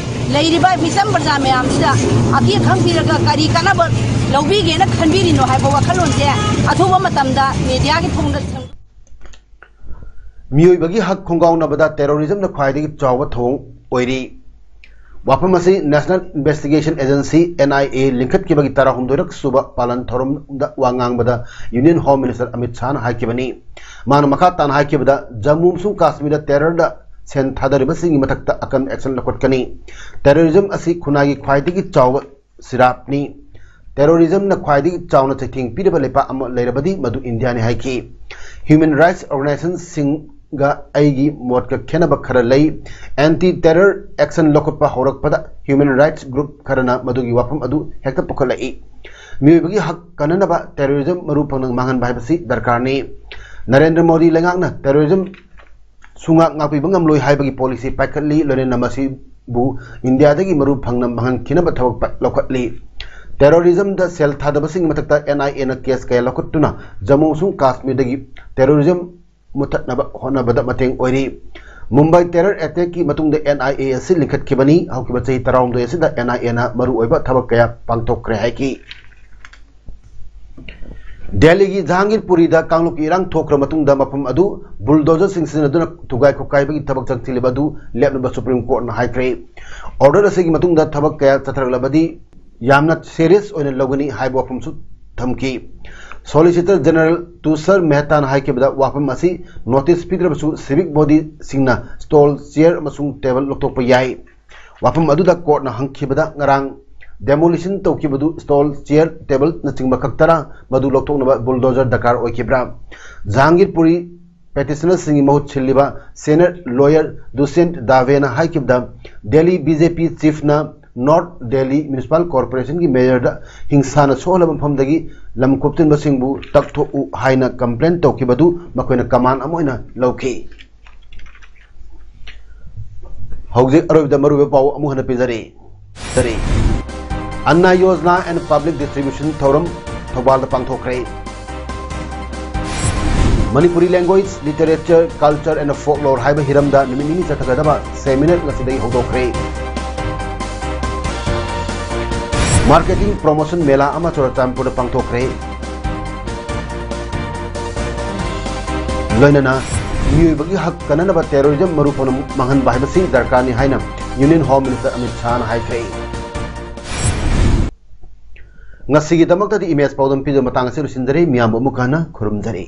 ꯂꯩꯔꯤꯕ ꯃꯤꯆꯝ ꯄ꯭ꯔꯖꯥ ꯃꯌꯥꯝꯁꯤꯗ ꯑꯀꯤ ꯑꯈꯪ ꯄꯤꯔꯒ ꯀꯔꯤ ꯀꯥꯟꯅꯕ ꯂꯧꯕꯤꯒꯦꯅ ꯈꯟꯕꯤꯔꯤꯅꯣ ꯍꯥꯏꯕ ꯋꯥꯈꯜꯂꯣꯟꯁꯦ ꯑꯊꯨꯕ ꯃꯇꯝꯗ ꯃꯦꯗꯤꯌꯥꯒꯤ ꯊꯣꯡꯗ ꯁꯦꯝ- ꯃꯤꯑꯣꯏꯕꯒꯤ ꯍꯛ ꯈꯣꯡꯒꯥꯎꯅꯕꯗ ꯇꯦꯔꯣꯔꯤꯖꯝꯅ ꯈ꯭ꯋꯥꯏꯗꯒꯤ ꯆꯥꯎꯕ ꯊꯧꯑꯣꯡ ꯑꯣꯏꯔꯤ꯫ ꯋꯥꯐꯝ ꯑꯁꯤ National Investigation Agency, N I A, ꯂꯤꯡꯈꯠꯈꯤꯕꯒꯤ ꯇꯔꯥꯍꯨꯝꯗꯣꯏꯔꯛ ꯁꯨꯕ ꯄꯥꯂꯟ ꯊꯧꯔꯝꯗ ꯋꯥ ꯉꯥꯡꯕꯗ Union Home Minister ꯑꯃꯤꯠ ꯁꯥꯍꯅ ꯍꯥꯏꯈꯤꯕꯅꯤ꯫ ꯃꯥꯅ ꯃꯈꯥ ꯇꯥꯅ ꯍꯥꯏꯈꯤꯕꯗ, ꯖꯝꯃꯨ ꯑꯃꯁꯨꯡ ꯀꯥꯁꯃꯤꯔꯗ ꯇꯦꯔꯔꯗ ꯁꯦꯟ ꯊꯥꯗꯔꯤꯕꯁꯤꯡꯒꯤ ꯃꯊꯛꯇ ꯑꯀꯟꯕ action ꯂꯧꯈꯠꯀꯅꯤ꯫ ꯇꯦꯔꯣꯔꯤꯖꯝ ꯑꯁꯤ ꯈꯨꯟꯅꯥꯏꯒꯤ ꯈ꯭ꯋꯥꯏꯗꯒꯤ ꯆꯥꯎꯕ ꯁꯤꯔꯥꯞꯅꯤ꯫ ꯇꯦꯔꯣꯔꯤꯖꯝꯅ ꯈ꯭ꯋꯥꯏꯗꯒꯤ ꯆꯥꯎꯅ ꯆꯩꯊꯦꯡ ꯄꯤꯔꯕ ꯂꯩꯄꯥꯛ ꯑꯃ ꯂꯩꯔꯕꯗꯤ ꯃꯗꯨ ꯏꯟꯗꯤꯌꯥꯅꯤ ꯍꯥꯏꯈꯤ꯫ Human rights organizationꯁꯤꯡꯒ ꯑꯩꯒꯤ ꯃꯣꯠꯀ ꯈꯦꯠꯅꯕ ꯈꯔ ꯂꯩ꯫ Anti terror action ꯂꯧꯈꯠꯄ ꯍꯧꯔꯛꯄꯗ human rights group ꯈꯔꯅ ꯃꯗꯨꯒꯤ ꯋꯥꯐꯝ ꯑꯗꯨ ꯍꯦꯛꯇ ꯄꯨꯈꯠꯂꯛꯏ꯫ ꯃꯤꯑꯣꯏꯕꯒꯤ ꯍꯛ ꯀꯟꯅꯅꯕ terrorism ꯃꯔꯨ ꯐꯪꯅ ꯃꯥꯡꯍꯟꯕ ꯍꯥꯏꯕꯁꯤ ꯗꯔꯀꯥꯔꯅꯤ꯫ ꯅꯔꯦꯟꯗ꯭ꯔ ꯃꯣꯗꯤ ꯂꯩꯉꯥꯛꯅ terrorism ꯁꯨꯡꯉꯥꯛ ꯉꯥꯛꯄꯤꯕ ꯉꯝꯂꯣꯏ ꯍꯥꯏꯕꯒꯤ policy ꯄꯥꯏꯈꯠꯂꯤ, ꯂꯣꯏꯅꯅ ꯃꯁꯤꯕꯨ ꯏꯟꯗꯤꯌꯥꯗꯒꯤ ꯃꯔꯨ ꯐꯪꯅ ꯃꯥꯡꯍꯟꯈꯤꯅꯕ ꯊꯕꯛ ꯄꯥꯏ-, ꯂꯧꯈꯠꯂꯤ꯫ Terrorismꯗ ꯁꯦꯜ ꯊꯥꯗꯕꯁꯤꯡꯒꯤ ꯃꯊꯛꯇ NIAꯅ case ꯀꯌꯥ ꯂꯧꯈꯠꯇꯨꯅ ꯖꯝꯃꯨ ꯑꯃꯁꯨꯡ ꯀꯥꯁꯃꯤꯔꯗꯒꯤ terrorism ꯃꯨꯊꯠꯅꯕ ꯍꯣꯠꯅꯕꯗ ꯃꯇꯦꯡ ꯑꯣꯏꯔꯤ꯫ ꯃꯨꯝꯕꯥꯏ terror attackꯀꯤ ꯃꯇꯨꯡꯗ NIA ꯑꯁꯤ ꯂꯤꯡꯈꯠꯈꯤꯕꯅꯤ꯫ ꯍꯧꯈꯤꯕ ꯆꯍꯤ ꯇꯔꯥꯍꯨꯝꯗꯣꯏ ꯑꯁꯤꯗ NIAꯅ ꯃꯔꯨꯑꯣꯏꯕ ꯊꯕꯛ ꯀꯌꯥ ꯄꯥꯡꯊꯣꯛꯈ꯭ꯔꯦ ꯍꯥꯏꯈꯤ꯫ ꯗꯦꯜꯂꯤꯒꯤ ꯖꯍꯥꯡꯒꯤꯔꯄꯨꯔꯤꯗ ꯀꯥꯡꯂꯨꯞꯀꯤ ꯏꯔꯥꯡ ꯊꯣꯛꯈ꯭ꯔ ꯃꯇꯨꯡꯗ ꯃꯐꯝ ꯑꯗꯨ bulldozerꯁꯤꯡ ꯁꯤꯖꯤꯟꯅꯗꯨꯅ ꯊꯨꯒꯥꯏ ꯈꯣꯠꯀꯥꯏꯕꯒꯤ ꯊꯕꯛ ꯆꯪꯁꯤꯜꯂꯤꯕ ꯑꯗꯨ ꯂꯦꯞꯅꯕ Supreme Courtꯅ ꯍꯥꯏꯈ꯭ꯔꯦ꯫ Order ꯑꯁꯤꯒꯤ ꯃꯇꯨꯡꯗ ꯊꯕꯛ ꯀꯌꯥ ꯆꯠꯊꯔꯛꯂꯕꯗꯤ ꯌꯥꯝꯅ serious ꯑꯣꯏꯅ ꯂꯧꯒꯅꯤ ꯍꯥꯏꯕ ꯋꯥꯐꯝꯁꯨ ꯊꯝꯈꯤ꯫ Solicitor General ꯇꯨꯁꯥꯔ ꯃꯦꯍꯇꯥꯅ ꯍꯥꯏꯈꯤꯕꯗ ꯋꯥꯐꯝ ꯑꯁꯤ notice ꯄꯤꯗ꯭ꯔꯕꯁꯨ civic bodyꯁꯤꯡꯅ stall, chair ꯑꯃꯁꯨꯡ table ꯂꯧꯊꯣꯛꯄ ꯌꯥꯏ꯫ ꯋꯥꯐꯝ ꯑꯗꯨꯗ courtꯅ ꯍꯪꯈꯤꯕꯗ ꯉꯔꯥꯡ demolition ꯇꯧꯈꯤꯕꯗꯨ stall, chair, tableꯅꯆꯤꯡꯕ ꯈꯛꯇꯔ? ꯃꯗꯨ ꯂꯧꯊꯣꯛꯅꯕ bulldozer ꯗꯔꯀꯥꯔ ꯑꯣꯏꯈꯤꯕ꯭ꯔꯥ? ꯖꯍꯥꯡꯒꯤꯔꯄꯨꯔꯤ petitionerꯁꯤꯡꯒꯤ ꯃꯍꯨꯠ ꯁꯤꯜꯂꯤꯕ senior lawyer ꯗꯨꯁ꯭ꯌꯟꯠ ꯗꯥꯚꯦꯅ ꯍꯥꯏꯈꯤꯕꯗ Delhi BJP chiefꯅ North Delhi Municipal Corporationꯒꯤ mayorꯗ ꯍꯤꯡꯁꯥꯅ ꯁꯣꯛꯍꯜꯂꯕ ꯃꯐꯝꯗꯒꯤ ꯂꯝ ꯈꯣꯞꯆꯤꯟꯕꯁꯤꯡꯕꯨ ꯇꯛꯊꯣꯛꯎ ꯍꯥꯏꯅ complain ꯇꯧꯈꯤꯕꯗꯨ ꯃꯈꯣꯏꯅ command ꯑꯃ ꯑꯣꯏꯅ ꯂꯧꯈꯤ꯫ ꯍꯧꯖꯤꯛ ꯑꯔꯣꯏꯕꯗ ꯃꯔꯨꯑꯣꯏꯕ ꯄꯥꯎ ꯑꯃꯨꯛ ꯍꯟꯅ ꯄꯤꯖꯔꯤ꯫ ꯄꯤꯖꯔꯤ꯫ Anna Yojana and Public Distribution ꯊꯧꯔꯝ ꯊꯧꯕꯥꯜꯗ ꯄꯥꯡꯊꯣꯛꯈ꯭ꯔꯦ꯫ Manipuri language, literature, culture and folklore ꯍꯥꯏꯕ ꯍꯤꯔꯝꯗ ꯅꯨꯃꯤꯠ ꯅꯤꯅꯤ ꯆꯠꯊꯒꯗꯕ seminar ꯉꯁꯤꯗꯒꯤ ꯍꯧꯗꯣꯛꯈ꯭ꯔꯦ꯫ Marketing Promotion ꯃꯦꯂꯥ ꯑꯃ ꯆꯨꯔꯆꯥꯟꯄꯨꯔꯗ ꯄꯥꯡꯊꯣꯛꯈ꯭ꯔꯦ꯫ ꯂꯣꯏꯅꯅ ꯃꯤꯑꯣꯏꯕꯒꯤ ꯍꯛ ꯀꯟꯅꯅꯕ terrorism ꯃꯔꯨ ꯐꯪꯅ ꯃꯥꯡꯍꯟꯕ ꯍꯥꯏꯕꯁꯤ ꯗꯔꯀꯥꯔꯅꯤ ꯍꯥꯏꯅ Union Home Minister ꯑꯃꯤꯠ ꯁꯥꯍꯅ ꯍꯥꯏꯈ꯭ꯔꯦ꯫ ꯉꯁꯤꯒꯤꯗꯃꯛꯇꯗꯤ ꯏꯃꯦꯖ ꯄꯥꯎꯗꯝ ꯄꯤꯖꯕ ꯃꯇꯥꯡ ꯑꯁꯤ ꯂꯣꯏꯁꯤꯟꯖꯔꯦ꯫ ꯃꯤꯌꯥꯝꯕꯨ ꯑꯃꯨꯛ ꯍꯟꯅ ꯈꯨꯔꯨꯝꯖꯔꯤ꯫